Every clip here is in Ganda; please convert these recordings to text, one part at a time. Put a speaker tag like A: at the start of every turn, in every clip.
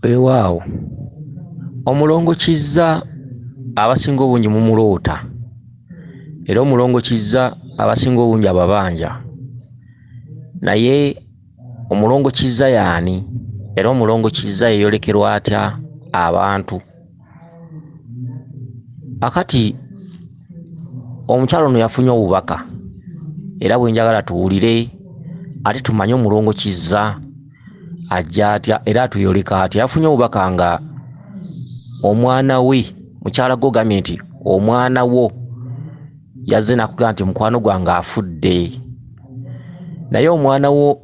A: Weewaawo Omulongo Kizza abasinga obungi mumuloota era Omulongo Kizza abasinga obungi ababanja naye Omulongo Kizza y'ani era Omulongo Kizza yeeyolekerwa atya abantu? Akati omukyala ono yafunye obubaka era bwe njagala tuwulire ate tumanye Omulongo Kizza ajja atya era atweyoleka atya. Yafunye obubaka nga omwana we, mukyala gwe ogambye nti omwana wo yazze n'akugamba nti mukwano gwange afudde, naye omwana wo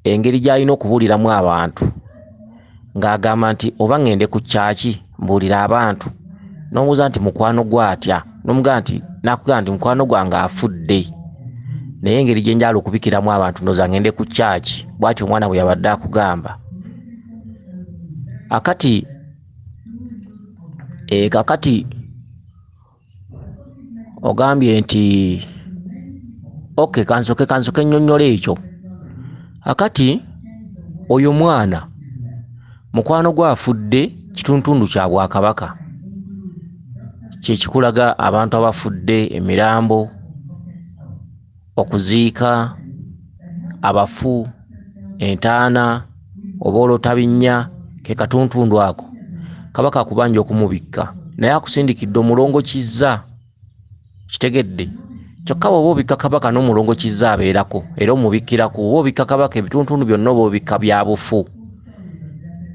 A: engeri gy'alina okubuuliramu abantu ng'agamba nti oba ŋŋende ku kyaki mbuulire abantu, n'omubuuza nti mukwano gwo atya, n'omugamba nti n'akugamba nti mukwano gwange afudde, naye engeri gye njagala okubikiramu abantu ndowooza ŋŋende ku kyaki, bw'atyo omwana bwe yabadde akugamba. Akati kakati ogambye nti okay, kansoke nnyonnyole ekyo. Akati oyo mwana mukwano gwe afudde kituntundu kya Bwakabaka, kye kikulaga abantu abafudde, emirambo, okuziika abafu, entaana oba oloota binnya, ke katuntundu ako. Kabaka akubanja okumubikka naye akusindikidde Omulongo Kizza, kitegedde. Kyokka bw'oba obikka Kabaka n'Omulongo Kizza abeerako era omubikkirako. Bw'oba obikka Kabaka ebituntundu byonna oba obikka bya bufu,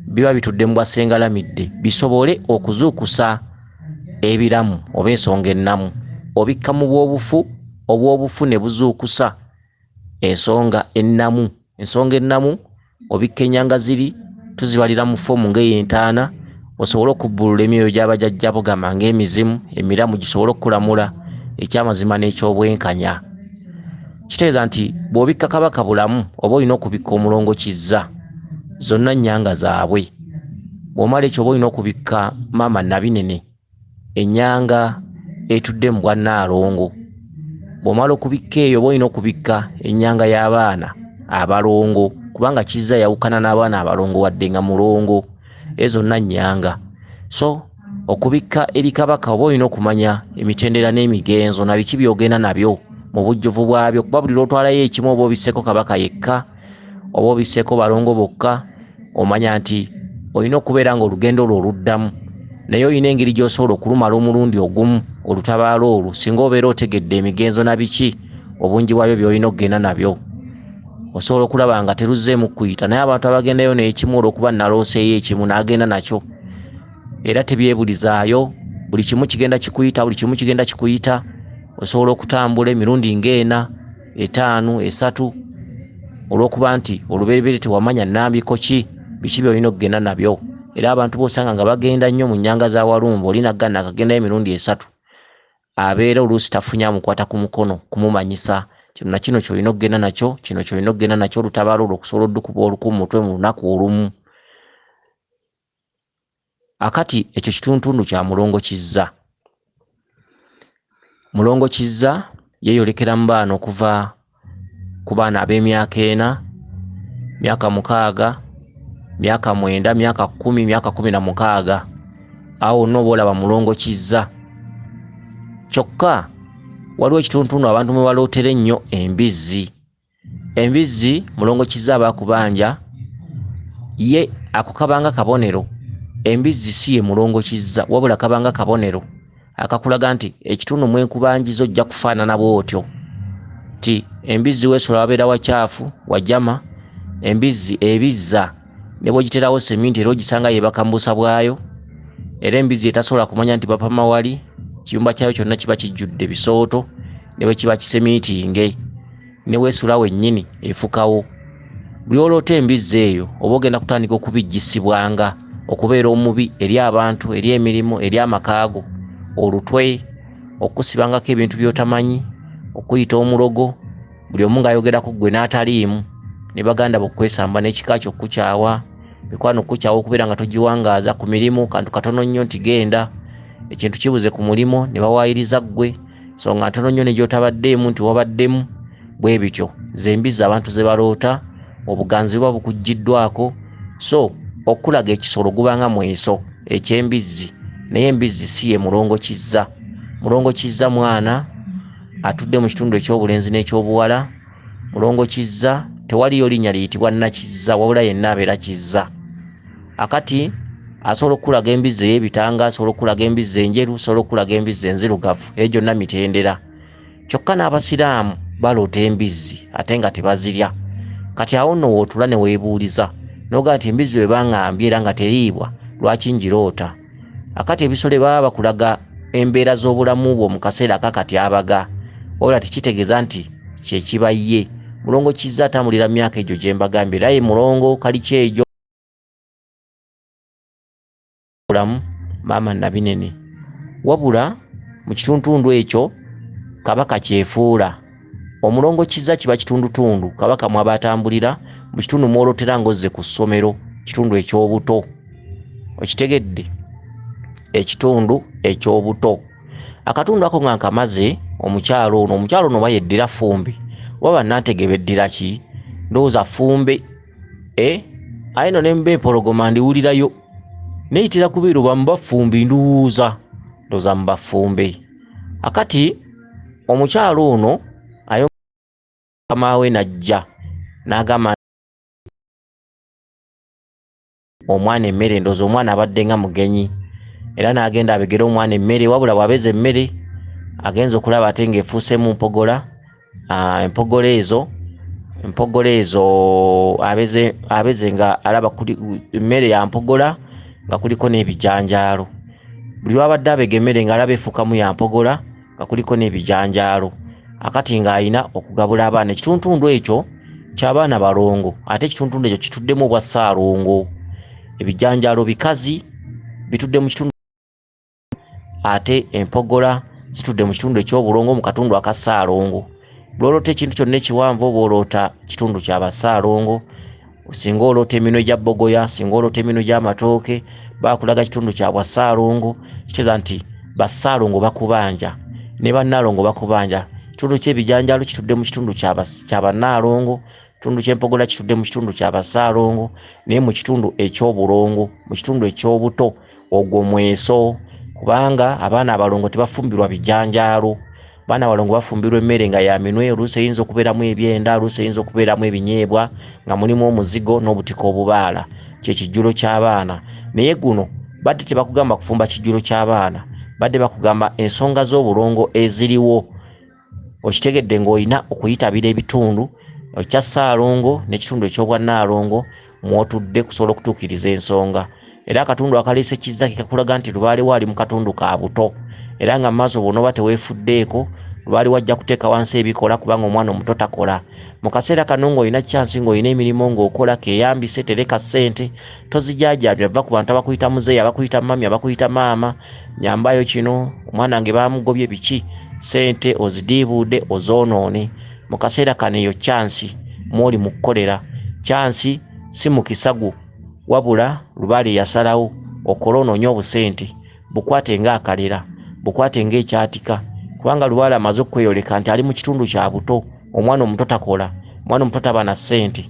A: biba bitudde mu bwasengalamidde bisobole okuzuukusa ebiramu oba ensonga ennamu. Obikka mu bw'obufu, obw'obufu ne buzuukusa ensonga ennamu. Ensonga ennamu obikka ennyanga ziri tuzibalira mu foomu ng'ey'entaana osobole okubbulula emyoyo gy'abajajjabo gamba ng'emizimu emiramu gisobole okukulamula ekyamazima n'ekyobwenkanya. Kitegeeza nti bw'obikka Kabaka bulamu oba olina okubikka Omulongo Kizza, zonna nnyanga zaabwe. Bw'omala ekyo oba olina okubikka Maama Nabinene, ennyanga etudde mu Bwannaalongo. Bw'omala okubikka eyo oba olina okubikka ennyanga y'abaana abalongo, kubanga Kizza yawukana n'abaana abalongo wadde nga mulongo, ezo zonna nnyanga. So okubikka eri Kabaka oba olina okumanya emitendera n'emigenzo na biki by'ogenda nabyo mu bujjuvu bwabyo, kuba buli lw'otwalayo ekimu oba obisseeko Kabaka yekka oba obisseeko balongo bokka, omanya nti olina okubeera ng'olugendo lwo oluddamu, naye olina engeri gy'osobola okulumala omulundi ogumu olutabaalo olwo singa obeera otegedde emigenzo na biki obungi bwabyo by'olina okugenda nabyo, osobola okulaba nga teruzzeemu kukuyita. Naye abantu abagendayo n'ekimu olw'okuba nalooseeyo ekimu n'agenda nakyo era tebyebulizaayo, buli kimu kigenda kikuyita, buli kimu kigenda kikuyita. Osobola okutambula emirundi ng'ena, etaano, esatu, olw'okuba nti olubereberye tewamanya nnambiko ki, biki by'olina okugenda nabyo. Era abantu b'osanga nga bagenda nnyo mu nnyanga za Walumbe, oli n'agenda akagendayo emirundi esatu, abeera oluusi tafunye amukwata ku mukono kumumanyisa kino na kino ky'olina okugenda nakyo, kino ky'olina okugenda nakyo, olutabaalo olwo okusobola oddukuba oluku mu mutwe mu lunaku olumu. Akati ekyo kituntundu kya Mulongo Kizza. Mulongo Kizza yeeyolekera mu baana okuva ku baana ab'emyaka ena, myaka 6, myaka 9, myaka 10, myaka 16. Awo wonna oba olaba Mulongo Kizza. Kyokka waliwo ekituntundu abantu mwe balootera ennyo embizzi. Embizzi Mulongo Kizza aba akubanja, ye ako kabanga kabonero. Embizzi si ye Mulongo Kizza, wabula kabanga kabonero akakulaga nti ekitundu mwe nkubanjiza ojja kufaanana bw'otyo. Nti embizzi weesula wabeera wakyafu, wajama, embizzi ebizza ne bw'ogiteerawo seminti era ogisanga yeebaka mu busa bwayo. Era embizzi etasobola kumanya nti bapama wali, ekiyumba kyayo kyonna kiba kijjudde bisooto ne bwe kiba kisemiitinge, ne weesula wennyini efukawo. Buli oloota embizzi eyo oba ogenda kutandika okubijjisibwanga okubeera omubi eri abantu, eri emirimu, eri amaka go, olutwe, okusibangako ebintu by'otamanyi, okuyita omulogo, buli omu ng'ayogera ku ggwe n'ataliimu, ne baganda bo okwesamba n'ekika kyo okukukyawa, mikwano okukukyawa okubeera nga togiwangaaza ku mirimu, kantu katono nnyo nti genda, ekintu kibuze ku mulimu ne bawaayiriza ggwe, nsonga ntono nnyo ne gy'otabaddeemu nti wabaddemu, bwe bityo. Ze mbizzi abantu ze baloota, obuganzi buba bukuggyiddwako. So okulaga ekisolo gubanga mweso eky'embizzi, naye embizzi si ye Mulongo Kizza. Mulongo Kizza mwana atudde mu kitundu eky'obulenzi n'ekyobuwala. Mulongo Kizza tewaliyo linnya liyitibwa Nakizza, wabula yenna abeera Kizza. Akati asobola okulaga embizzi ey'ebitanga, asobola okulaga embizzi enjeru, asobola okulaga embizzi enzirugavu, eyo gyonna mitendera. Kyokka n'abasiraamu baloota embizzi ate nga tebazirya. Kati awo nno w'otuula ne weebuuliza n'ogaa nti embizzi bwe baŋŋambye era nga teriibwa, lwaki ngiroota? Akati ebisolo baba bakulaga embeera z'obulamu bwo mu kaseera akakati abaga, wabula tekitegeeza nti kye kiba ye. Mulongo Kizza atambulira myaka egyo gye mbagambye, era ye Mulongo Kalikyejo bulamu maama Nabinene. Wabula mu kitundutundu ekyo Kabaka kyefuula. Omulongo Kizza kiba kitundutundu Kabaka mw'aba atambulira, mu kitundu mw'olootera ng'ozze ku ssomero, kitundu eky'obuto. Okitegedde? Ekitundu eky'obuto. Akatundu ako nga nkamaze, omukyalo ono oba yeddira Ffumbe oba bannantege beddira ki? Ndowooza Ffumbe. Aye nno ne mba empologoma ndiwulirayo. Neyitira kubeera oba mu Baffumbi, ndowooza mu Baffumbe. Akati omukyalo ono mukama we n'ajja n'agamba omwana emmere, ndowooza omwana abadde nga mugenyi, era n'agenda abegere omwana emmere. Wabula bw'abeza emmere agenza okulaba ate ng'efuuseemu mpogola. Empogola ezo abeze nga alaba emmere ya mpogola nga kuliko n'ebijanjaalo. Buli lw'abadde abega emmere ng'alaba efuukamu ya mpogola nga kuliko n'ebijanjaalo. Akati ng'alina okugabula abaana. Ekitundutundu ekyo ky'abaana balongo, ate ekitundutundu ekyo kituddemu obwa Ssaalongo. Ebijanjaalo bikazi bitudde mu kitundu, ate empogola zitudde mu kitundu eky'obulongo mu katundu aka Ssaalongo. Bw'oloota ekintu kyonna ekiwanvu oba oloota kitundu kya Bassaalongo. Singa oloota eminwe gya bbogoya, singa oloota eminwe gy'amatooke, baakulaga kitundu kya bwa Ssaalongo. Kitegeeza nti Bassaalongo bakubanja ne Bannaalongo bakubanja. Kitundu ky'ebijanjaalo kitudde mu kitundu kya Bannaalongo, kitundu ky'empogola kitudde mu kitundu kya Bassaalongo, naye mu kitundu eky'obulongo, mu kitundu eky'obuto, ogwo mweso. Kubanga abaana abalongo tebafumbirwa bijanjaalo. Abaana abalongo bafumbirwa emmere nga ya minwe, oluusi eyinza okubeeramu ebyenda, oluusi eyinza okubeeramu ebinyeebwa nga mulimu omuzigo n'obutiko obubaala. Kye kijjulo ky'abaana. Naye guno badde tebakugamba kufumba kijjulo ky'abaana, badde bakugamba ensonga z'obulongo eziriwo. Okitegedde ng'olina okuyitabira ebitundu ekya Ssaalongo n'ekitundu eky'obwannaalongo mw'otudde kusobola okutuukiriza ensonga. Era akatundu akaleese Kizza ke kakulaga nti Lubaale we ali mu katundu ka buto, era nga maaso bw'onooba teweefuddeeko Lubaale wajja kuteeka wansi ebikola, kubanga omwana omuto takola. Mu kaseera kano ng'olina chance, ng'olina emirimu ng'okola, keeyambise, tereka ssente, tozijaajaamya. Vva ku bantu abakuyita muzeeyi, abakuyita mami, abakuyita maama, nyambayo kino, omwana wange baamugobye biki, ssente ozidiibuudde ozoonoone. Mu kaseera kano eyo chance mw'oli mu kukolera. Chance si mukisa gwo, wabula Lubaale yasalawo okole onoonye obusente, bukwate ng'akalera, bukwate ng'ekyatika, kubanga Lubaale amaze okweyoleka nti ali mu kitundu kya buto. Omwana omuto takola, omwana omuto taba na ssente.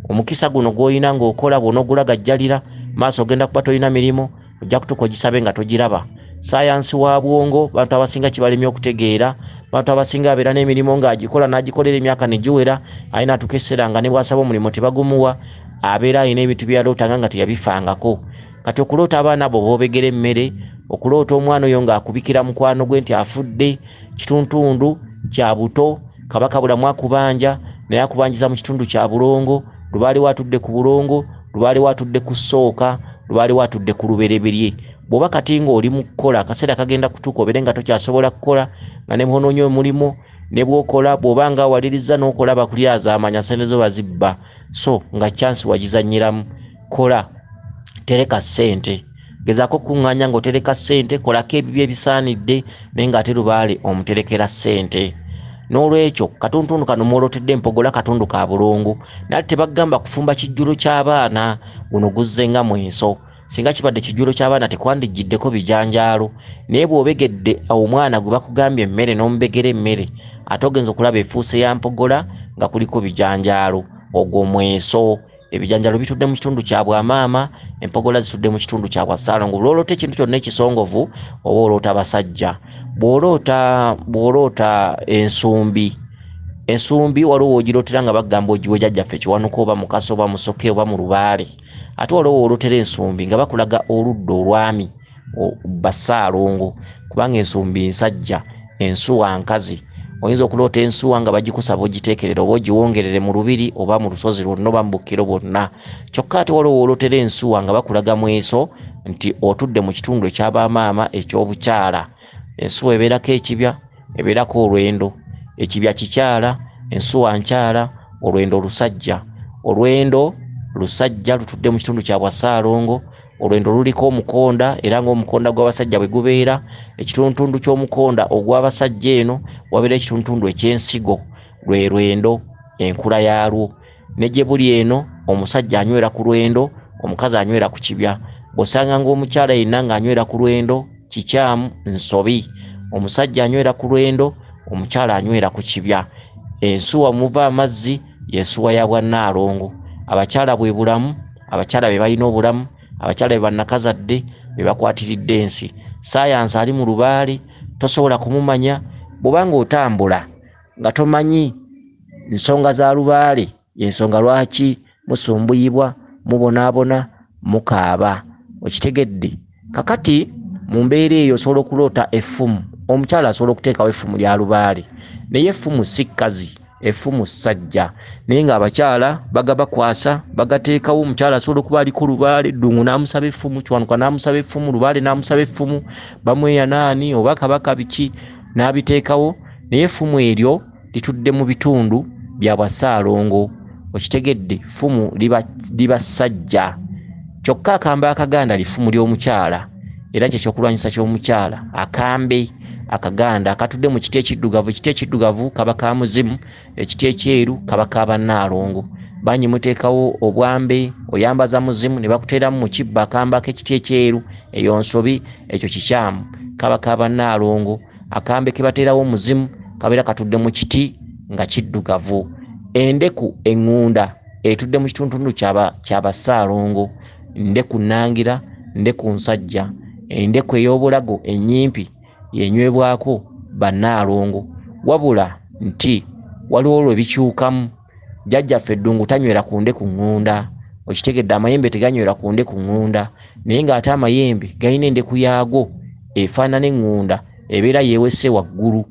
A: Omukisa guno gw'olina ng'okola bw'onoogulagajjalira, maaso ogenda kuba tolina mirimu, ojja kutuuka ogisabe nga togiraba. Sayansi wa bwongo bantu abasinga kibalemye okutegeera. Bantu abasinga abeera n'emirimu ng'agikola n'agikolera emyaka ne giwera, aye n'atuuka ekiseera nga ne bw'asaba omulimu tebagumuwa, abeera alina ebintu bye yalootanga nga teyabifangako. Kati okuloota abaana abo b'obegera emmere, okuloota omwana oyo ng'akubikira mukwano gwe nti afudde, kituntundu kya buto. Kabaka Bulamu akubanja, naye akubanjiza mu kitundu kya bulongo. Lubaale we atudde ku bulongo, Lubaale we atudde ku ssooka, Lubaale we atudde ku lubereberye. Bw'oba kati ng'oli mu kukola, akaseera kagenda kutuuka obeere nga tokyasobola kukola, nga ne bw'onoonya omulimu ne bw'okola, bw'oba nga awaliriza n'okola bakulyazaamanya, ssente zo bazibba. So nga chance wagizannyiramu. Kola, tereka ssente, gezaako okukuŋŋaanya ng'otereka ssente, kolako ebibyo ebisaanidde, naye ng'ate Lubaale omuterekera ssente. N'olwekyo katuntundu kano mw'olootedde empogola katundu ka bulongo, naye tebagamba kufumba kijjulo ky'abaana, guno guzze nga mweso. Singa kibadde kijjulo ky'abaana tekwandijjiddeko bijanjaalo, naye bw'obegedde omwana gwe bakugambye emmere n'omubegera emmere, ate ogenza okulaba efuuse ya mpogola nga kuliko bijanjaalo, ogwo mweso. Ebijanjalo bitudde mu kitundu kya bwamaama, empogola zitudde mu kitundu kya bwassaalongo. Bw'oloota ekintu kyonna ekisongovu oba oloota basajja. Bw'oloota ensumbi, ensumbi waliwo w'ogirootera nga bagamba ogiwe jjajjaffe Kiwanuka oba Mukasa oba Musoke oba mu Lubaale. Ate waliwo w'olootera ensumbi nga bakulaga oludda olwami bassaalongo, kubanga ensumbi nsajja, ensuwa nkazi. Oyinza okuloota ensuwa nga bagikusaba ogiteekerere oba ogiwongerere mu lubiri oba mu lusozi lwonna oba mu bukkiro bwonna. Kyokka ate waliwo w'olootera ensuwa nga bakulaga mweso nti otudde mu kitundu eky'abamaama eky'obukyala. Ensuwa ebeerako ekibya, ebeerako olwendo. Ekibya kikyala, ensuwa nkyala, olwendo lusajja. Olwendo lusajja lutudde mu kitundu kya bwassaalongo. Olwendo luliko omukonda era ng'omukonda gw'abasajja bwe gubeera. Ekitundutundu ky'omukonda ogw'abasajja eno wabeera ekitundutundu eky'ensigo, lwe lwendo, enkula yaalwo. Ne gye buli eno omusajja anywera ku lwendo, omukazi anywera ku kibya. Bw'osanga ng'omukyala yenna ng'anywera ku lwendo, kikyamu, nsobi. Omusajja anywera ku lwendo, omukyala anywera ku kibya. Ensuwa muva amazzi y'ensuwa ya bwannaalongo. Abakyala bwe bulamu, abakyala be balina obulamu, abakyala be bannakazadde be bakwatiridde ensi. Saayansi ali mu lubaale, tosobola kumumanya. Bw'oba ng'otambula nga tomanyi nsonga za lubaale, y'ensonga lwaki musumbuyibwa, mubonaabona, mukaaba. Okitegedde? Kakati mu mbeera eyo osobola okuloota effumu. Omukyala asobola okuteekawo effumu lya lubaale, naye effumu si kkazi, effumu ssajja. Naye ng'abakyala bagabakwasa, bagateekawo. Omukyala asobola okuba aliko lubaale, Ddungu n'amusaba effumu, Kiwanuka n'amusaba effumu, Lubaale n'amusaba effumu, bamweya naani oba kabaka biki n'abiteekawo. Naye effumu eryo litudde mu bitundu bya bwassaalongo. Okitegedde? Ffumu liba ssajja. Kyokka akambe akaganda lifumu ly'omukyala, era kye kyokulwanyisa ky'omukyala. Akambe akaganda akatudde mu kiti ekiddugavu. Ekiti ekiddugavu kaba ka muzimu, ekiti ekyeru kaba ka bannaalongo. Bangi muteekawo obwambe, oyambaza muzimu ne bakuteeramu mu kibbo akambe ak'ekiti ekyeru. Eyo nsobi, ekyo kikyamu. Kaba ka bannaalongo. Akambe ke bateerawo omuzimu kabeera katudde mu kiti nga kiddugavu. Endeku eŋŋunda etudde mu kitundutundu kya bassaalongo. Ndeku nnangira, ndeku nsajja. Endeku ey'obulago ennyimpi yenywebwako bannaalongo. Wabula nti waliwo lwe bikyukamu. Jjajjaffe Ddungu tanywera ku ndeku ŋŋunda. Okitegedde? Amayembe teganywera ku ndeku ŋŋunda, naye ng'ate amayembe galina endeku yaago efaanana eŋŋunda, ebeera yeewese waggulu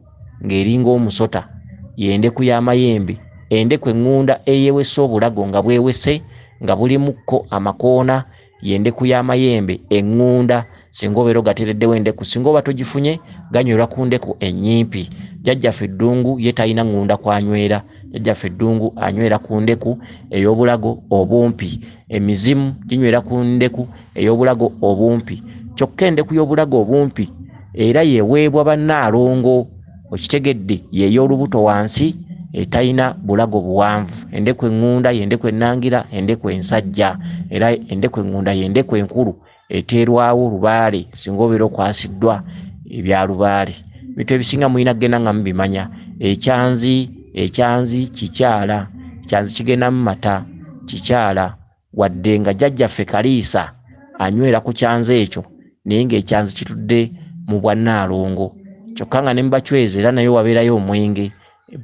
A: ng'eringa omusota. Y'endeku y'amayembe. Endeku eŋŋunda eyeewese obulago nga bwewese nga bulimukko amakoona, y'endeku y'amayembe eŋŋunda. Singa obeera ogateereddewo endeku, singa oba togifunye, ganywerwa ku ndeku ennyimpi. Jjajjaffe Ddungu ye talina ŋŋunda kw'anywera. Jjajjaffe Ddungu anywera ku ndeku ey'obulago obumpi. Emizimu ginywera ku ndeku ey'obulago obumpi. Kyokka endeku y'obulago obumpi era yeeweebwa bannaalongo. Okitegedde? Y'ey'olubuto wansi etalina bulago buwanvu. Endeku eŋŋunda y'endeku ennangira, endeku ensajja. Era endeku eŋŋunda y'endeku enkulu eteerwawo lubaale singa obeera okwasiddwa ebya lubaale. Ebintu ebisinga mulina kugenda nga mubimanya. Ekyanzi, ekyanzi kikyala, ekyanzi kigenda mu mata, kikyala. Wadde nga jjajjaffe Kaliisa anywera ku kyanzi ekyo, naye ng'ekyanzi kitudde mu bwannaalongo. Kyokka nga ne mu bachwezi era nayo wabeerayo omwenge,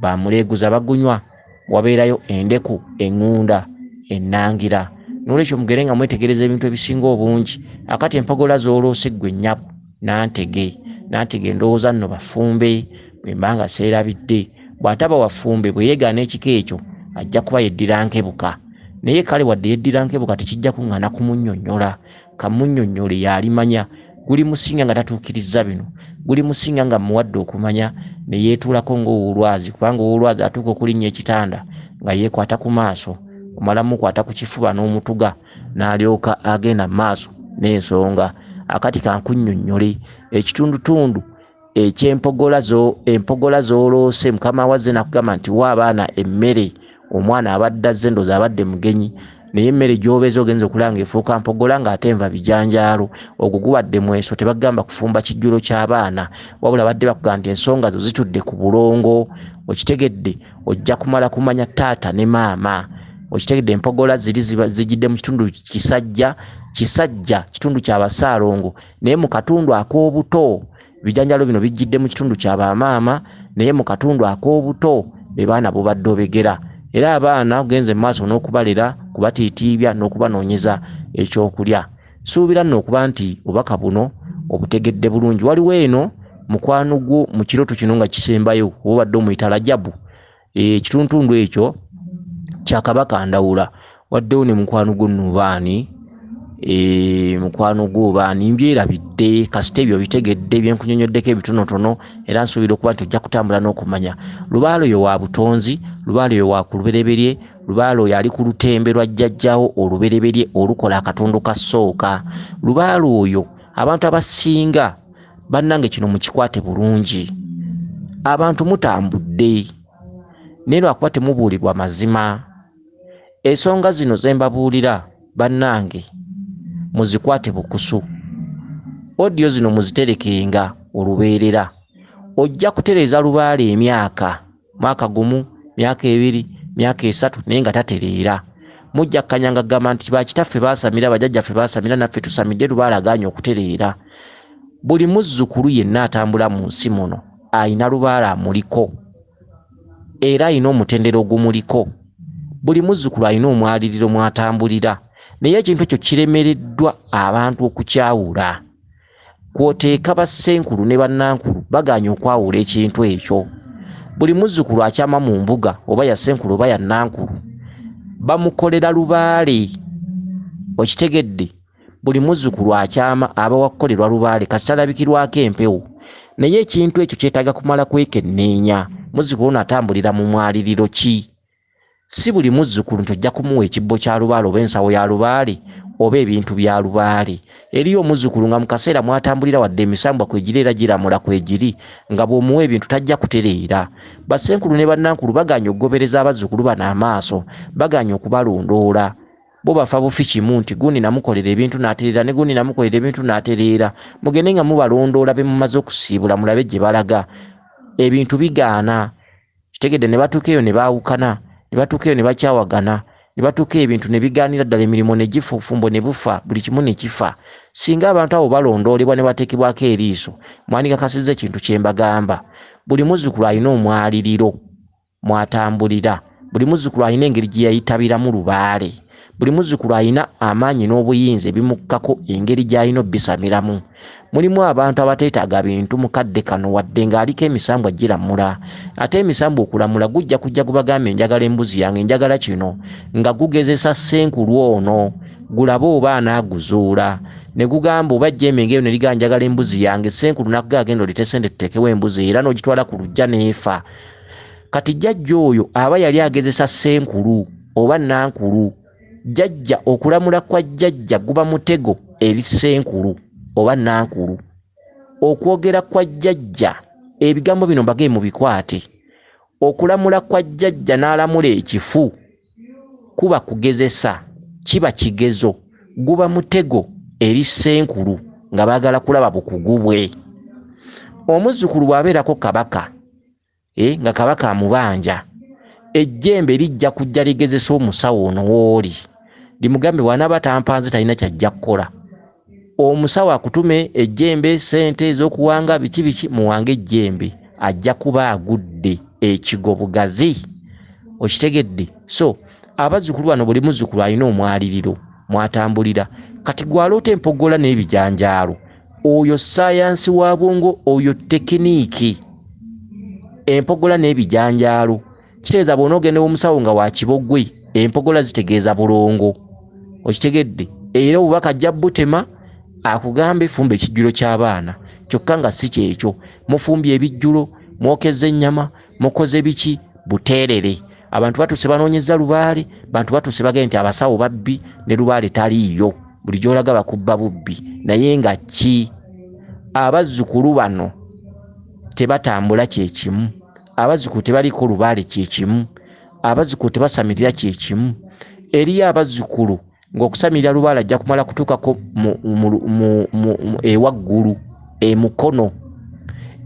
A: bamuleeguza bagunywa, wabeerayo endeku eŋŋunda ennangira. Noolwekyo mugere nga mwetegereza ebintu ebisinga obungi. Akati empogola z'oloose ggwe nnyabo, nantege. Nantege ndowooza nno bafumbe, bwe mba nga seerabidde. Bw'ataba wafumbe bwe yeegaana ekika ekyo, ajja kuba yeddira nkebuka. Naye kale wadde yeddira nkebuka tekijja kuŋŋaana kumunnyonnyola. Kamunnyonnyole y'alimanya. Guli musinga nga tatuukirizza bino, guli musinga nga mmuwadde okumanya ne yeetuulako ng'ow'olwazi, kubanga ow'olwazi atuuka okulinnya ekitanda nga yeekwata ku maaso, omala mukwata ku kifuba n'omutuga n'alyoka agenda mu maaso n'ensonga. Akati kankunnyonnyole ekitundutundu eky'empogola empogola z'oloose. Mukama wazze n'akugamba nti wa abaana emmere. Omwana abadde azze, ndowooza abadde mugenyi, naye emmere gy'obeeza ogenza okulaba ng'efuuka mpogola ng'ate enva bijanjaalo. Ogwo gubadde mweso. Tebagamba kufumba kijjulo ky'abaana, wabula badde bakugamba nti ensonga zo zitudde ku bulongo. Okitegedde? Ojja kumala kumanya taata ne maama. Okitegedde? Empogola ziri zijjidde mu kitundu kisajja, kisajja kitundu kya basaalongo, naye mu katundu ak'obuto. Ebijanjaalo bino bijjidde mu kitundu kya bamaama, naye mu katundu ak'obuto be baana bobadde obegera. Era abaana ogenze mu maaso n'okubalera, kubatiitiibya n'okubanoonyeza ekyokulya. Suubira nno okuba nti obubaka buno obutegedde bulungi. Waliwo eno mukwano gwo mu kirooto kino nga kisembayo, oba obadde omuyita Rajabu, ekituntundu ekyo kya Kabaka Ndawula. Waddewo ne mukwano gwo Nubaani, mukwano gwo Obaani, mbyerabidde. Kasita ebyo bitegedde byenkunyonnyoddeko ebitonotono, era nsuubira okuba nti ojja kutambula n'okumanya. Lubaale oyo wa butonzi, lubaale oyo wa ku lubereberye, lubaale oyo ali ku lutembe lwa jjajjaawo olubereberye olukola akatundu ka ssooka. Lubaale oyo abantu abasinga bannange kino mukikwate bulungi. Abantu mutambudde, naye lwakuba temubuulirwa mazima. Ensonga zino ze mbabuulira bannange muzikwate bukusu. Odiyo zino muziterekenga olubeerera. Ojja kutereeza lubaale emyaka, mwaka gumu, myaka ebiri, myaka esatu, naye nga tatereera. Mujja kkanyanga kugamba nti bakitaffe baasamira, bajjajjaffe baasamira, naffe tusamidde, lubaale agaanye okutereera. Buli muzzukulu yenna atambula mu nsi muno ayina lubaale amuliko, era ayina omutendera ogumuliko. Buli muzzukulu ayina omwaliriro mw'atambulira, naye ekintu ekyo kiremereddwa abantu okukyawula. Kw'oteeka bassenkulu ne bannankulu bagaanye okwawula ekintu ekyo. Buli muzzukulu akyama mu mbuga oba ya ssenkulu oba ya nnankulu bamukolera lubaale. Okitegedde? Buli muzzukulu akyama aba wa kukolerwa lubaale kasita alabikirwako empewo. Naye ekintu ekyo kyetaaga kumala kwekenneenya. Muzzukulu ono atambulira mu mwaliriro ki? Si buli muzzukulu nti ojja kumuwa ekibbo kya lubaale oba ensawo ya lubaale oba ebintu bya lubaale. Eriyo omuzzukulu nga mu kaseera mw'atambulira wadde emisambwa kwegiri era giramula kwegiri, nga bw'omuwa ebintu tajja kutereera. Bassenkulu ne bannankulu bagaanye okugobereza abazzukulu bano amaaso, bagaanye okubalondoola. Bo bafa bufi kimu nti gundi namukolera ebintu n'atereera, ne gundi namukolera ebintu n'atereera. Mugende nga mubalondoola be mumaze okusiibula mulabe gye balaga. Ebintu bigaana. Kitegedde? Ne batuuka eyo ne baawukana, ne batuuka eyo ne bakyawagana, ne batuuka ebintu ne bigaanira ddala, emirimu ne gifa, obufumbo ne bufa, buli kimu ne kifa. Singa abantu abo balondoolebwa ne bateekebwako eriiso, mwandikakasizza ekintu kye mbagamba. Buli muzzukulu alina omwaliriro mw'atambulira. Buli muzzukulu alina engeri gye yayitabiramu lubaale. Buli muzzukulu alina amaanyi n'obuyinza ebimukkako engeri gy'alina obbisamiramu. Mulimu abantu abateetaaga bintu mu kadde kano wadde ng'aliko emisambwa giramula. Ate emisambwa okulamula gujja kujja gubagambe njagala embuzi yange, njagala kino, nga gugezesa ssenkulu ono gulabe oba anaaguzuula. Ne gugamba oba ajja emenge eyo ne ligamba njagala embuzi yange, ssenkulu n'akugamba agenda oleete ssente tuteekewo embuzi, era n'ogitwala ku luggya n'efa. Kati jjajja oyo aba yali agezesa ssenkulu oba nnankulu. Jjajja okulamula kwa jjajja guba mutego eri ssenkulu oba nnankulu. Okwogera kwa jjajja, ebigambo bino mbage mubikwate. Okulamula kwa jjajja n'alamula ekifu kuba kugezesa, kiba kigezo, guba mutego eri ssenkulu nga baagala kulaba bukugu bwe. Omuzzukulu bw'abeerako kabaka, nga kabaka amubanja, ejjembe lijja kujja ligezesa omusawo ono w'oli, limugambe bw'anaaba tampanze talina ky'ajja kukola. Omusawo akutume ejjembe, ssente ez'okuwanga biki biki, muwange ejjembe, ajja kuba agudde ekigo bugazi. Okitegedde? So abazzukulu bano buli muzzukulu alina omwaliriro mw'atambulira. Kati gw'aloota empogola n'ebijanjaalo, oyo ssaayansi wa bwongo, oyo tekiniki. Empogola n'ebijanjaalo kitegeeza bw'onoogenda ew'omusawo nga wa kibogwe, empogola zitegeeza bulongo. Okitegedde? Era obubaka ajja butema akugambe fumba ekijjulo ky'abaana, kyokka nga si kyekyo. Mufumbye ebijjulo, mwokezza ennyama, mukoze biki, buteerere. Abantu batuuse banoonyezza lubaale, bantu batuuse bagende nti abasawo babbi ne lubaale taliiyo, buli gy'olaga bakubba bubbi. Naye nga ki? Abazzukulu bano tebatambula kye kimu, abazzukulu tebaliko lubaale kye kimu, abazzukulu tebasamirira kye kimu. Eriyo abazzukulu ng'okusamirira lubaale ajja kumala kutuukako ewaggulu emukono.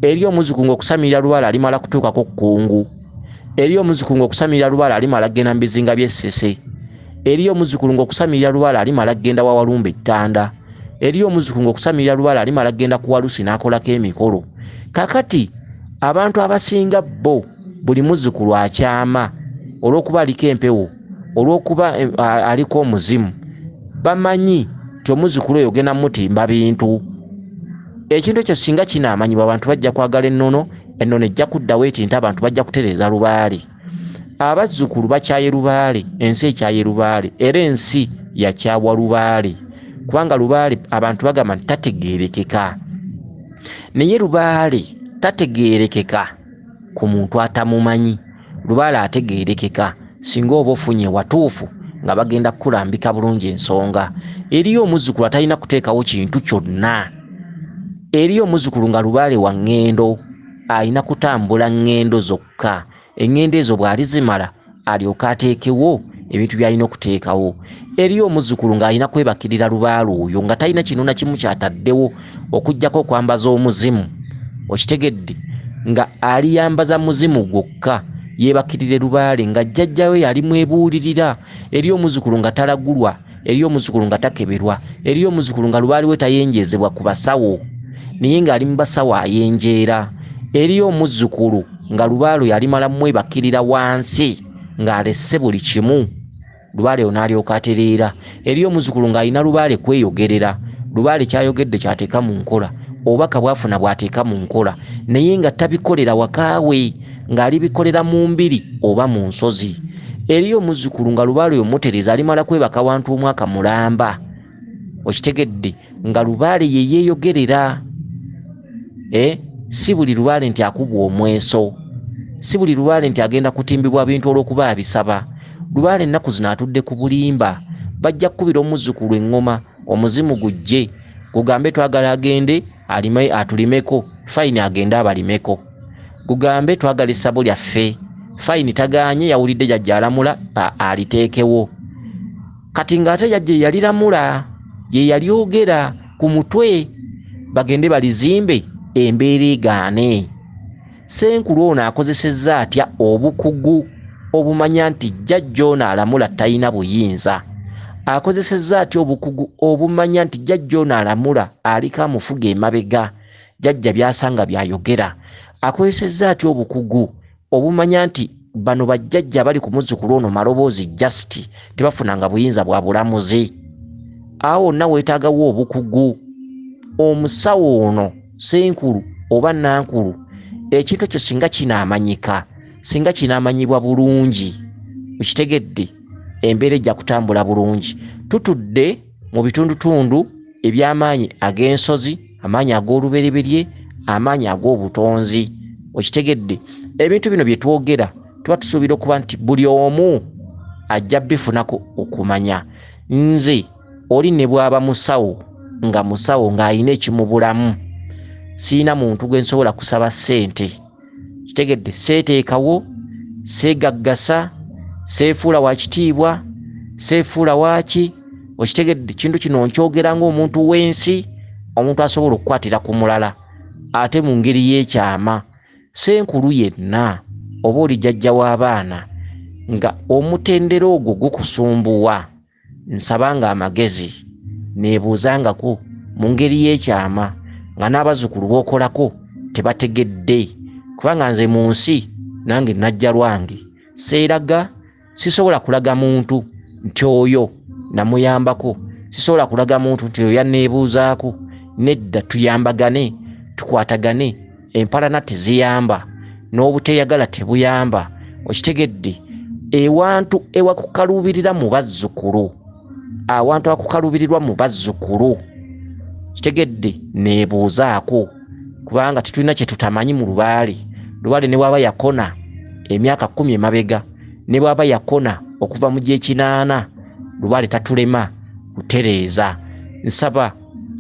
A: Eriyo omuzzukulu ng'okusamirira lubaale alimala kutuukako kkungu. Eriyo omuzzukulu ng'okusamirira lubaale alimala kugenda mu bizinga by'essese. Eriyo omuzzukulu ng'okusamirira lubaale alimala kgenda wa Walumbe ettanda. Eriyo omuzzukulu ng'okusamirira lubaale alimala kgenda ku Walusi n'akolako emikolo. Kakati abantu abasinga bo buli muzzukulu akyama olw'okuba aliko empewo, olw'okuba aliko omuzimu, bamanyi nti omuzzukulu oyo ogenda mutimba bintu. Ekintu ekyo singa kinaamanyibwa, abantu bajja kwagala ennono, ennono ejja kuddawo eti nti abantu bajja kutereeza lubaale. Abazzukulu bakyaye lubaale, ensi ekyaye lubaale, era ensi yakyawa lubaale, kubanga lubaale abantu bagamba nti tategeerekeka. Naye lubaale tategeerekeka ku muntu atamumanyi. Lubaale ategeerekeka singa oba ofunye watuufu nga bagenda kukulambika bulungi ensonga. Eriyo omuzzukulu atalina kuteekawo kintu kyonna. Eriyo omuzzukulu nga lubaale wa ŋŋendo, alina kutambula ŋŋendo zokka. Eŋŋendo ezo bw'alizimala alyoke ateekewo ebintu by'alina okuteekawo. Eriyo omuzzukulu ng'alina kwebakirira lubaale oyo nga talina kino na kimu ky'ataddewo okuggyako okwambaza omuzimu. Okitegedde? Nga aliyambaza muzimu gwokka, yeebakirire lubaale nga jjajjawe yali mwebuulirira. Eriyo omuzzukulu nga talagulwa, eriyo omuzzukulu nga takeberwa, eriyo omuzzukulu nga lubaale we tayenjeezebwa ku basawo, naye ng'ali mu basawo ayenjeera. Eriyo omuzzukulu nga lubaale oyo alimala mwebakirira wansi ng'alese buli kimu, lubaale oyo n'alyoka atereera. Eriyo omuzzukulu ng'alina lubaale kweyogerera, lubaale ky'ayogedde ky'ateeka mu nkola, obubaka bw'afuna bw'ateeka mu nkola, naye nga tabikolera wakaawe, ng'alibikolera mu mbiri oba mu nsozi. Eriyo omuzzukulu nga lubaale oyo mutereeza alimala kwebaka wantu omwaka mulamba. Okitegedde? Nga lubaale ye yeeyogerera. Si buli lubaale nti akubwa omweso, si buli lubaale nti agenda kutimbibwa bintu olw'okuba abisaba. Lubaale ennaku zino atudde ku bulimba. Bajja kukubira omuzzukulu eŋŋoma, omuzimu gujje gugambe twagala agende alime, atulimeko, fayini agende abalimeko. Gugambe twagala essabo lyaffe, fayini tagaanye, yawulidde jjajja alamula aliteekewo. Kati ng'ate jjajja ye yaliramula, ye yalyogera ku mutwe, bagende balizimbe embeera egaane. Ssenkulu ono akozesezza atya obukugu obumanya nti jjajja ono alamula talina buyinza? Akozesezza atya obukugu obumanya nti jjajja ono alamula aliko amufuga emabega, jjajja by'asanga by'ayogera? Akozesezza atya obukugu obumanya nti bano bajjajja abali ku muzzukulu ono maloboozi just tebafunanga buyinza bwa bulamuzi? Awo wonna weetaagawo obukugu. Omusawo ono ssenkulu oba nankulu, ekintu ekyo singa kinaamanyika, singa kinaamanyibwa bulungi, okitegedde, embeera ejja kutambula bulungi. Tutudde mu bitundutundu eby'amaanyi ag'ensozi, amaanyi ag'olubereberye, amaanyi ag'obutonzi. Okitegedde? Ebintu bino bye twogera tuba tusuubira okuba nti buli omu ajja bifunako okumanya. Nze oli ne bw'aba musawo, nga musawo ng'alina ekimubulamu, siina muntu gwe nsobola kusaba ssente. Kitegedde? Seeteekawo, seegaggasa, seefuula wa kitiibwa, seefuula waaki. Okitegedde? Kintu kino nkyogera ng'omuntu w'ensi, omuntu asobola okukwatira ku mulala ate mu ngeri y'ekyama. Ssenkulu yenna oba oli jjajja w'abaana nga omutendera ogwo gukusumbuwa, nsabanga amagezi, neebuuzangako mu ngeri y'ekyama nga n'abazzukulu b'okolako tebategedde. Kubanga nze mu nsi nange najja lwange, seeraga, sisobola kulaga muntu nti oyo namuyambako, sisobola kulaga muntu nti oyo yanneebuuzaako. Nedda, tuyambagane, tukwatagane. Empalana teziyamba, n'obuteeyagala tebuyamba. Okitegedde? Ewantu ewakukaluubirira mu bazzukulu, awantu akukaluubirirwa mu bazzukulu, kitegedde, neebuuzaako, kubanga tetulina kye tutamanyi mu lubaale. Lubaale ne bw'aba yakona emyaka 10 emabega, ne bw'aba yakona okuva mu gy'ekinaana, lubaale tatulema kutereeza. Nsaba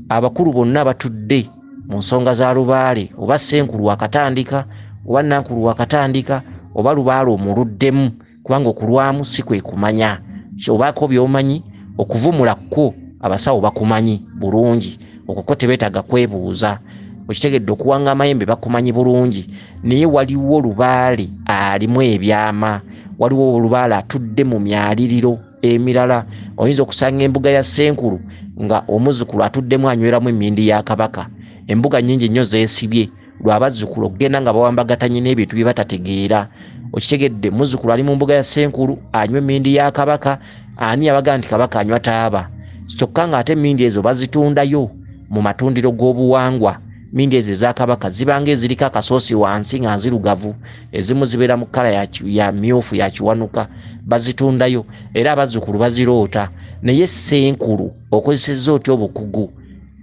A: abakulu bonna abatudde mu nsonga za lubaale, oba ssenkulu wakatandika, oba nankulu wakatandika, oba lubaale omuluddemu, kubanga okulwamu si kwe kumanya. Obaako by'omanyi, okuvumula kwo abasawo bakumanyi bulungi, okwo kwo tebeetaaga kwebuuza. Okitegedde? Okuwanga amayembe bakumanyi bulungi, naye waliwo lubaale alimu ebyama, waliwo lubaale atudde mu myaliriro. emirala. Oyinza okusanga embuga ya ssenkulu nga omuzzukulu atuddemu anyweramu emmindi ya Kabaka. Embuga nnyingi nnyo zeesibye lw'abazzukulu okugenda nga bawambagatanye n'ebintu bye batategeera. Okitegedde, muzzukulu ali mu mbuga ya ssenkulu anywa emmindi ya Kabaka. Ani yabaga nti Kabaka anywa taaba? Kyokka ng'ate emmindi ezo bazitundayo mu matundiro g'obuwangwa. Mmindi ezo eza Kabaka zibanga eziriko akasoosi wansi nga nzirugavu, ezimu zibeera mu kkala ya myufu ya kiwanuka, bazitundayo era abazzukulu baziroota. Naye ssenkulu okozesezza otya obukugu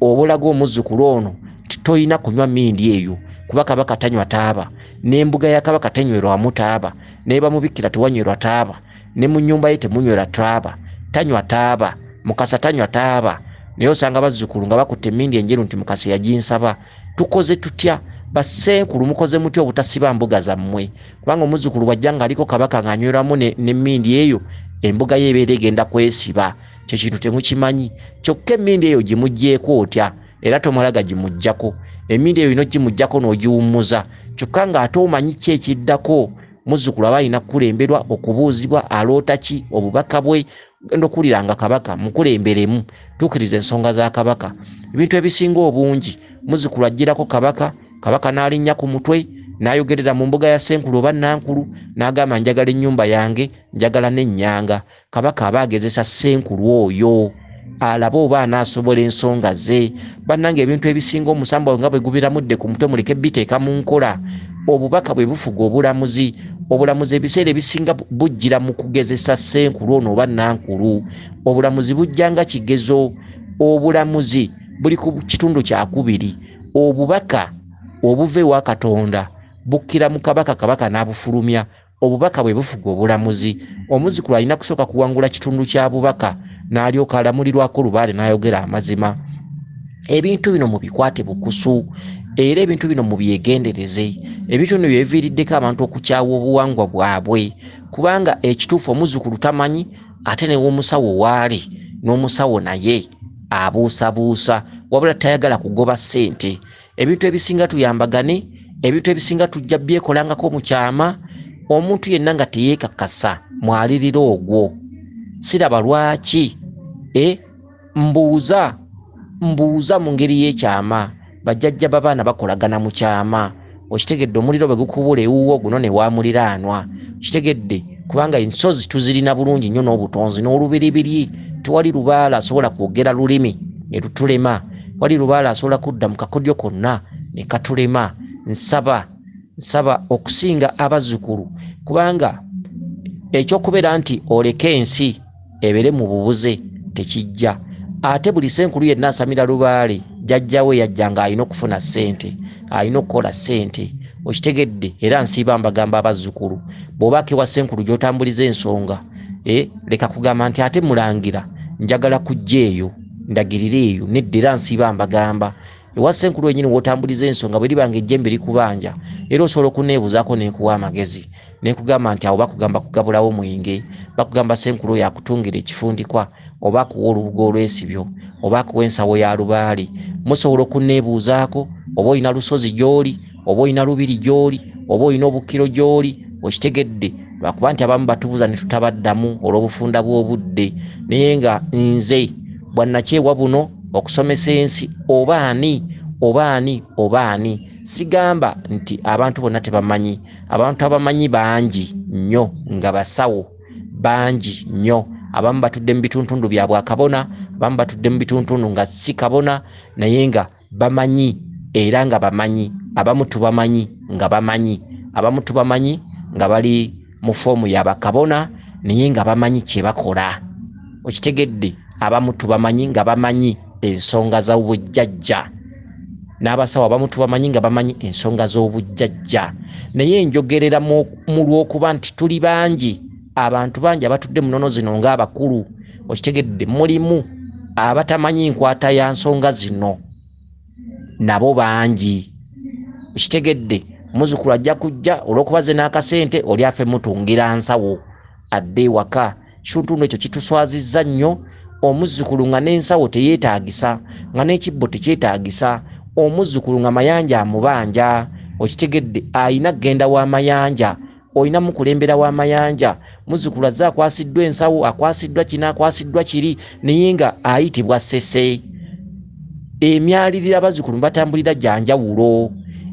A: obulaga omuzzukulu ono nti toyina kunywa mmindi eyo, kuba Kabaka tanywa taaba, n'embuga ya Kabaka tenywerwamu taaba, ne bamubikkira tewanywerwa taaba, ne mu nnyumba ye temunywera taaba, tanywa taaba, Mukasa tanywa taaba. Naye osanga bazzukulu nga bakutte emmindi enjeru nti Mukasa yaginsaba. Tukoze tutya? Bassenkulu mukoze mutya obutasiba mbuga zammwe? Kubanga omuzzukulu bw'ajja ng'aliko Kabaka ng'anyweramu n'emmindi eyo, embuga ye ebeera egenda kwesiba. Kye kintu temukimanyi. Kyokka emmindi eyo gimuggyeeko otya? Era tomala gagimuggyako. Emmindi eyo olina ogimuggyako n'ogiwummuza. Kyokka ng'ate omanyi ki ekiddako? Muzzukulu aba alina kukulemberwa, okubuuzibwa, aloota ki, obubaka bwe. Genda okuwulira nga Kabaka mukulemberemu, tuukiriza ensonga za Kabaka. Ebintu ebisinga obungi muzzukulu aggyirako Kabaka, Kabaka n'alinnya ku mutwe n'ayogerera mu mbuga ya ssenkulu oba nankulu n'agamba njagala ennyumba yange, njagala n'ennyanga. Kabaka aba agezesa ssenkulu oyo alabe oba anaasobola ensonga ze. Bannange ebintu ebisinga omusambwa nga bwe gubiramudde ku mutwe muleke biteeka mu nkola. Obubaka bwe bufuga obulamuzi. Obulamuzi ebiseera ebisinga bujjira mu kugezesa ssenkulu ono oba nankulu. Obulamuzi bujja nga kigezo. Obulamuzi buli ku kitundu kyakubiri. Obubaka obuva ewa Katonda bukkira mu Kabaka, Kabaka n'abufulumya. Obubaka bwe bufuga obulamuzi. Omuzzukulu alina kusooka kuwangula kitundu kya bubaka n'alyoka alamulirwako lubaale n'ayogera amazima. Ebintu bino mubikwate bukusu, era ebintu bino mubyegendereze. Ebintu bino byebiviiriddeko abantu okukyawa obuwangwa bwabwe, kubanga ekituufu omuzzukulu tamanyi, ate ne w'omusawo waali n'omusawo naye abuusabuusa, wabula tayagala kugoba ssente. Ebintu ebisinga tuyambagane, ebintu ebisinga tujja byekolangako mu kyama. Omuntu yenna nga teyeekakasa mwaliriro ogwo, siraba lwaki mbuuza mu ngeri y'ekyama. Bajjajja b'abaana bakolagana mu kyama. Okitegedde, omuliro bwe gukubula ewuwo guno ne wamuliraanwa. Okitegedde, kubanga ensozi tuzirina bulungi nnyo n'obutonzi n'olubiribiri. Tewali lubaale asobola kwogera lulimi ne lutulema, wali lubaale asobola kudda mu kakodyo konna ne katulema. Nsaba okusinga abazzukulu, kubanga ekyokubeera nti oleke ensi ebeere mu bubuze tekijja. Ate buli ssenkulu yenna asamira lubaale, jjajjawe yajja ng'alina okufuna ssente, alina okukola ssente. Okitegedde, era nsiiba mbagamba abazzukulu, bw'obaako ewa ssenkulu gy'otambuliza ensonga, leka kugamba nti ate mulangira njagala kujja eyo ndagirire eyo. Nedda, era nsiiba mbagamba ewa ssenkulu wennyini w'otambuliza ensonga, bwe liba ng'ejjembe likubanja, era osobola okunneebuuzaako n'enkuwa amagezi, ne nkugamba nti awo bakugamba kugabulawo mwenge, bakugamba ssenkulu oyo akutungira ekifundikwa, oba akuwa olubugo olw'esibyo, oba akuwa ensawo ya lubaale. Musobola okunneebuuzaako oba olina lusozi gy'oli, oba olina lubiri gy'oli, oba olina obukkiro gy'oli. Okitegedde, lwakuba nti abamu batubuuza ne tutabaddamu olw'obufunda bw'obudde. Naye nga nze bwannakyewa buno okusomesa ensi, oba ani oba ani oba ani, sigamba nti abantu bonna tebamanyi. Abantu abamanyi bangi nnyo, nga basawo bangi nnyo. Abamu batudde mu bituntundu bya bwakabona, abamu batudde mu bituntundu nga si kabona, naye nga bamanyi era nga bamanyi. Abamu tubamanyi nga bamanyi, abamu tubamanyi nga bali mu foomu ya bakabona, naye nga bamanyi kye bakola. Okitegedde, abamu tubamanyi nga bamanyi ensonga z'obujjajja, n'abasawo abamu tubamanyi nga bamanyi ensonga z'obujjajja. Naye njogerera mu lw'okuba nti tuli bangi, abantu bangi abatudde mu nnono zino ng'abakulu. Okitegedde, mulimu abatamanyi nkwata ya nsonga zino, nabo bangi. Okitegedde, muzzukulu ajja kujja olw'okuba ze n'akasente, oli afe mutungira nsawo adde ewaka. Ekitundu ekyo kituswazizza nnyo. Omuzzukulu nga n'ensawo teyeetaagisa, nga n'ekibbo tekyetaagisa, omuzzukulu nga Mayanja amubanja. Okitegedde, ayina kugenda wa Mayanja Olina mukulembera w'amayanja, muzzukulu azze akwasiddwa ensawo, akwasiddwa kino, akwasiddwa kiri, naye nga ayitibwa Ssese. Emyaliriro abazzukulu batambulira gya njawulo.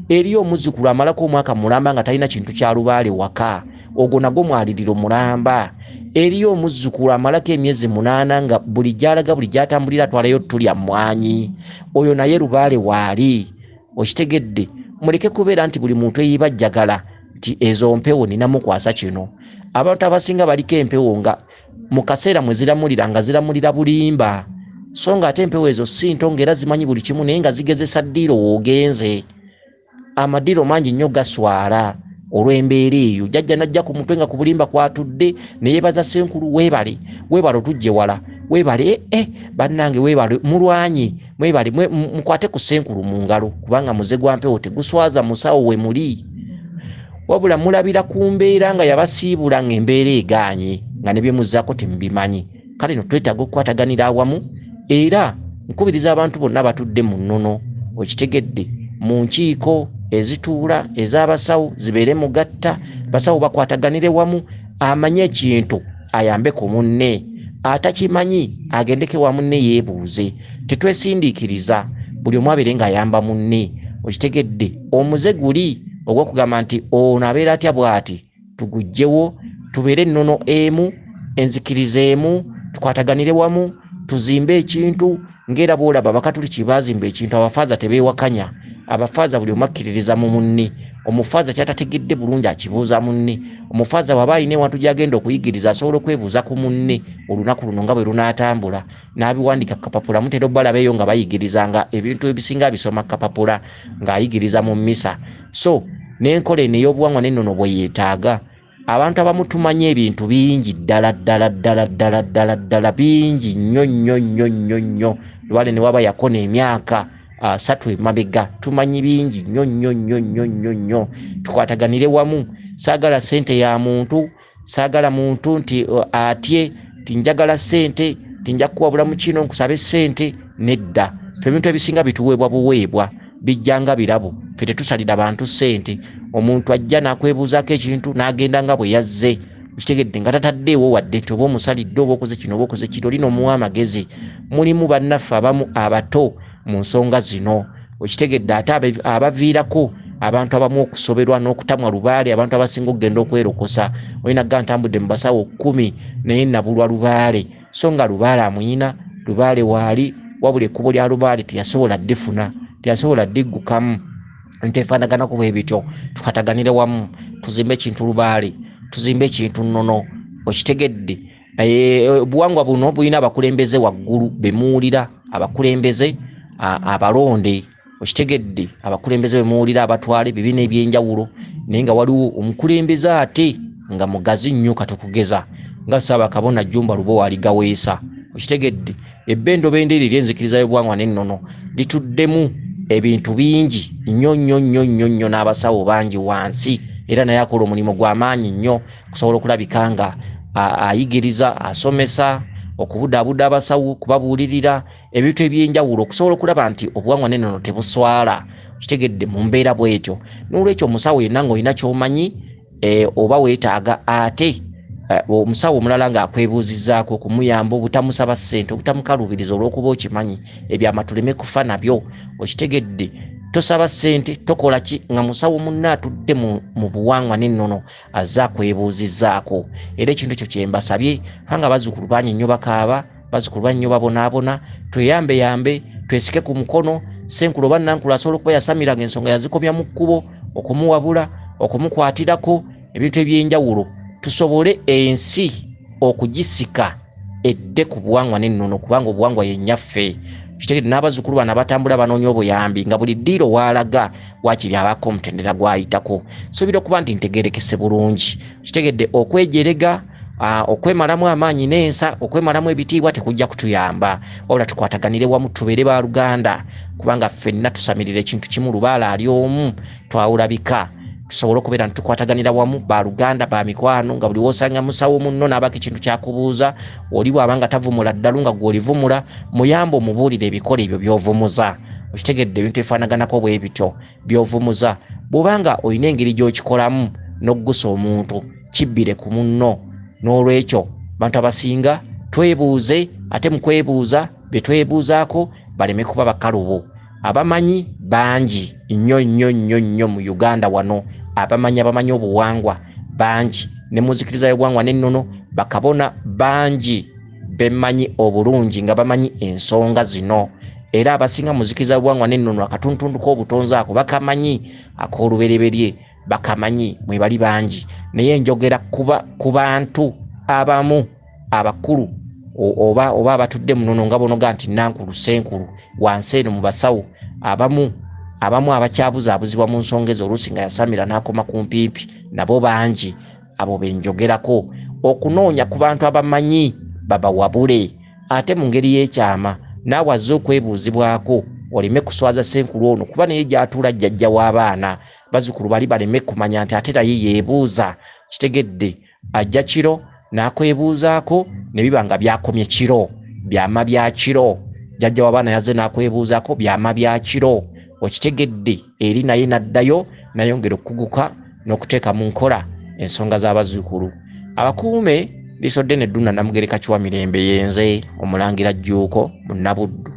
A: Eriyo omuzzukulu amalako omwaka mulamba nga talina kintu kya lubaale waka, ogwo nagwo mwaliriro mulamba. Eriyo omuzzukulu amalako emyezi 8 nga buli gy'alaga, buli gy'atambulira atwalayo ttu lya mmwanyi, oyo naye lubaale waali. Okitegedde? Muleke kubeera nti buli muntu eyibajjagala nti ezo mpewo ninamukwasa kino. Abantu abasinga baliko empewo nga mu kaseera mwe ziramulira nga ziramulira bulimba, so nga ate empewo ezo si nto ng'era zimanyi buli kimu, naye nga zigezesa ddiiro w'ogenze. Amaddiiro mangi nnyo gaswala olw'embeera eyo. Jjajja n'ajja ku mutwe nga ku bulimba kwatudde, ne yeebaza Ssenkulu, weebale, weebale otujje wala, weebale, bannange weebale, mulwanye, mwebale, mukwate ku Ssenkulu mu ngalo, kubanga muze gwa mpewo teguswaza musawo we muli. Wabula mulabira ku mbeera nga yabasiibula ng'embeera egaanye, nga ne bye muzzaako temubimanyi. Kale nno twetaaga okukwataganira awamu, era nkubiriza abantu bonna batudde mu nnono, okitegedde, mu nkiiko ezituula ez'abasawo zibeere mugatta, basawo bakwataganire wamu, amanye ekintu ayambe ku munne, atakimanyi agendeke wa munne yeebuuze. Tetwesindiikiriza, buli omu abeere ng'ayamba munne. Okitegedde? Omuze guli ogw'okugamba nti ono abeera atya bw'ati, tuguggyewo, tubeere ennono emu, enzikiriza emu, tukwataganire wamu, tuzimbe ekintu. Ng'era bw'olaba Abakatuliki baazimba ekintu, abafaaza tebeewakanya. Abafaaza buli omu akkiririza mu munne. Omufaaza ky'atategedde bulungi akibuuza munne. Omufaaza bw'aba alina ewantu gy'agenda okuyigiriza asobola okwebuuza ku munne olunaku luno nga bwe lunaatambula, n'abiwandiika ku kapapula. Mutera obbalaba eyo nga bayigiriza, nga ebintu ebisinga abisoma ku kapapula ng'ayigiriza mu mmisa. So n'enkola eno ey'obuwangwa n'ennono bwe yeetaaga. Abantu abamu tumanyi ebintu bingi ddala ddala ddala ddala ddala ddala bingi nnyo nnyo nnyo nnyo nnyo. Lubaale ne waba yakona emyaka 3 emabega, tumanyi bingi nnyo nnyo nnyo nnyo nnyo nnyo. Tukwataganire wamu. Saagala ssente ya muntu, saagala muntu nti atye nti njagala ssente, nti nja kukuwabula mu kino nkusabe ssente. Nedda, ffe ebintu ebisinga bituweebwa buweebwa, bijja nga birabo. Ffe tetusalira bantu ssente. Omuntu ajja n'akwebuuzaako ekintu n'agenda nga bwe yazze, okitegedde, nga tataddeewo wadde nti oba omusalidde oba okoze kino oba okoze kiri, olina omuwa amagezi. Mulimu bannaffe abamu abato mu nsonga zino, okitegedde, ate abaviirako abantu abamu okusoberwa n'okutamwa lubaale. Abantu abasinga okugenda okwerokosa, olina gga ntambudde mu basawo 10 naye nabulwa lubaale, so nga lubaale amuyina, lubaale waali, wabula ekkubo lya lubaale teyasobola ddifuna, teyasobola ddiggukamu. Ebintu ebifaanaganako bwe bityo. Tukwataganire wamu, tuzimbe ekintu lubaale, tuzimbe ekintu nnono, okitegedde. Obuwangwa buno bulina abakulembeze waggulu be muwulira, abakulembeze abalonde, okitegedde, abakulembeze be muwulira abatwala ebibiina eby'enjawulo, naye nga waliwo omukulembeze ate nga mugazi nnyo katukugeza nga Ssaabakabona Jjumba Lubowa Aligaweesa, okitegedde. Ebbendobendo eryo ery'enzikiriza y'obuwangwa n'ennono lituddemu ebintu bingi nnyo nnyo nnyo nnyo nnyo, n'abasawo bangi wansi, era naye akola omulimu gw'amaanyi nnyo okusobola okulabika nga ayigiriza, asomesa, okubudaabuda abasawo, okubabuulirira ebintu eby'enjawulo, okusobola okulaba nti obuwangwa n'ennono tebuswala, okitegedde, mu mbeera bw'etyo. Noolwekyo omusawo yenna ng'olina ky'omanyi, oba weetaaga ate omusawo omulala ng'akwebuuzizzaako okumuyamba, obutamusaba ssente, obutamukaluubiriza olw'okuba okimanyi ebyama tuleme kufa nabyo, okitegedde. Tosaba ssente, tokola ki, nga musawo munne atudde mu buwangwa n'ennono azze akwebuuzizzaako. Era ekintu ekyo kye mbasabye, kubanga bazzukulu bangi nnyo bakaaba, bazzukulu bangi nnyo babonaabona. Tweyambeyambe, twesike ku mukono. Ssenkulu oba Nnankulu asobola okuba yasamira ng'ensonga yazikomya mu kkubo, okumuwabula, okumukwatirako ebintu eby'enjawulo, tusobole ensi okugisika edde ku buwangwa n'ennono, kubanga obuwangwa ye nnyaffe. Kitegedde, n'abazzukulu bano abatambula banoonya obuyambi nga buli ddiiro waalaga waakiri abaako omutendera gw'ayitako. Nsuubira okuba nti ntegeerekese bulungi. Kitegedde, okwejerega, okwemalamu amaanyi n'ensa, okwemalamu ebitiibwa tekujja kutuyamba, wabula tukwataganire wamu, tubeere baluganda, kubanga ffenna tusamirira ekintu kimu. Lubaale ali omu, twawula bika, tusobole okubeera nti tukwataganira wamu, baluganda, ba mikwano, nga buli w'osanga musawo munno n'abaako ekintu ky'akubuuza, oli bw'aba nga tavumula ddalu nga gw'olivumula, muyambe omubuulire ebikola ebyo by'ovumuza. Okitegedde, ebintu ebifaanaganako bwe bityo by'ovumuza. Bw'oba nga olina engeri gy'okikolamu, n'oggusa omuntu kibbire ku munno. N'olwekyo bantu abasinga twebuuze, ate mu kwebuuza bye twebuuzaako baleme kuba bakalubo. Abamanyi bangi nnyo nnyo nnyo nnyo mu Uganda wano, abamanyi abamanyi obuwangwa bangi, ne mu nzikiriza y'obuwangwa n'ennono bakabona bangi bemmanyi obulungi nga bamanyi ensonga zino. Era abasinga mu nzikiriza y'obuwangwa n'ennono akatuntundu k'obutonzi ako bakamanyi, ak'olubereberye bakamanyi, mwe bali bangi. Naye njogera ku bantu abamu abakulu oba abatudde mu nnono nga bonoga nti Nankulu, Ssenkulu, wansi eno mu basawo abamu abakyabuzaabuzibwa mu nsonga ezo, oluusi nga yasamira n'akoma ku mpimpi, nabo bangi. Abo be njogerako. Okunoonya ku bantu abamanyi babawabule, ate mu ngeri y'ekyama naawe azze okwebuuzibwako oleme kuswaza Ssenkulu ono, kuba naye gy'atuula jjajja w'abaana, bazzukulu bali baleme kumanya nti ate naye yeebuuza. Kitegedde, ajja kiro n'akwebuuzaako ne biba nga byakomye kiro, byama bya kiro. Jjajja w'abaana yazze n'akwebuuzaako byama bya kiro, okitegedde, eri naye n'addayo n'ayongera okukuguka n'okuteeka mu nkola ensonga z'abazzukulu. Abakuume liiso ddene Dduna Namugereka Kiwa Mirembe, yenze Omulangira Jjuuko Munnabuddu.